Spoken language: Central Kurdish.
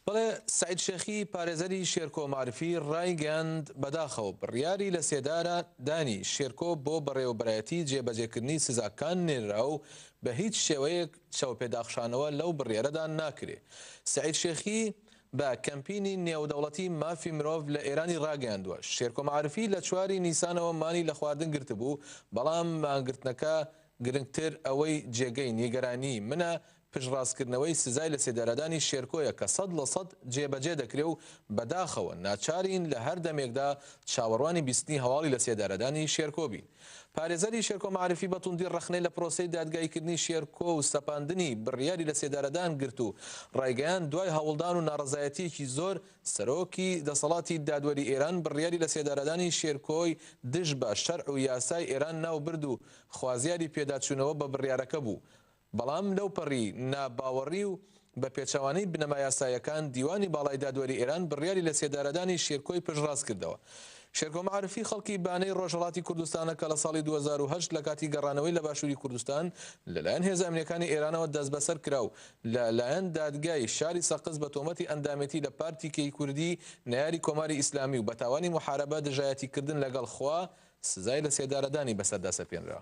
بەڵێ سەعید شێخی پارێزەری شێرکۆ مارفی ڕایگەیاند، بەداخەوە بڕیاری لە سێدارە دانی شێرکۆ بۆ بەڕێوەبەرایەتی جێبەجێکردنی سزاکان نێنرا و بە هیچ شێوەیەک چاوپێداخشانەوە لەو بڕیارەدا ناکرێ. سەعید شێخی بە کەمپینی نێودەوڵەتی مافی مرۆڤ لە ئێرانی ڕاگەیاندووە، شێرکۆ مەعارفی لە چواری نیسانەوە مانی لە خواردن گرتبوو، بەڵام مانگرتنەکە گرنگتر ئەوەی جێگەی نیگەرانیی منە پشتڕاستکردنەوەی سزای لەسێدارەدانی شێرکۆیە کە 100% جێبەجێ دەکرێ و بەداخەوە ناچارین لە هەر دەمێکدا چاوەڕوانی بیستنی هەواڵی لەسێدارەدانی شێرکۆ بین. پارێزەری شێرکۆ مەعارفی بە توندی ڕەخنەی لە پرۆسەی دادگاییکردنی شێرکۆ و سەپاندنی بڕیاری لەسێدارەدان گرت و ڕایگەیاند دوای هەوڵدان و ناڕەزایەتییەکی زۆر سەرۆکی دەسەڵاتی دادوەری ئێران بڕیاری لەسێدارەدانی شێرکۆی دژ بە شەرع و یاسای ئێران ناوبرد و خوازیاری پێداچوونەوە بە بڕیارەکە بوو بەڵام لەوپەڕی ناباوەڕی و بە پێچەوانەی بنەما یاساییەکان، دیوانی باڵای دادوەری ئێران بڕیاری لەسێدارەدانی شێرکۆی پشتڕاست کردەوە. شێرکۆ مەعارفی خەڵکی بانەی ڕۆژهەڵاتی کوردستانە کە لە ساڵی 2008 لە کاتی گەڕانەوەی لە باشووری کوردستان لەلایەن هێزە ئەمنییەکانی ئێرانەوە دەستبەسەر کرا و لە لایەن دادگای شاری سەقز بە تۆمەتی ئەندامێتی لە پارتی کوردی نەیاری کۆماری ئیسلامی و بە تاوانی موحارەبە دژایەتیکردن لەگەڵ خوا سزای لەسێدارەدانی بەسەردا سەپێنرا.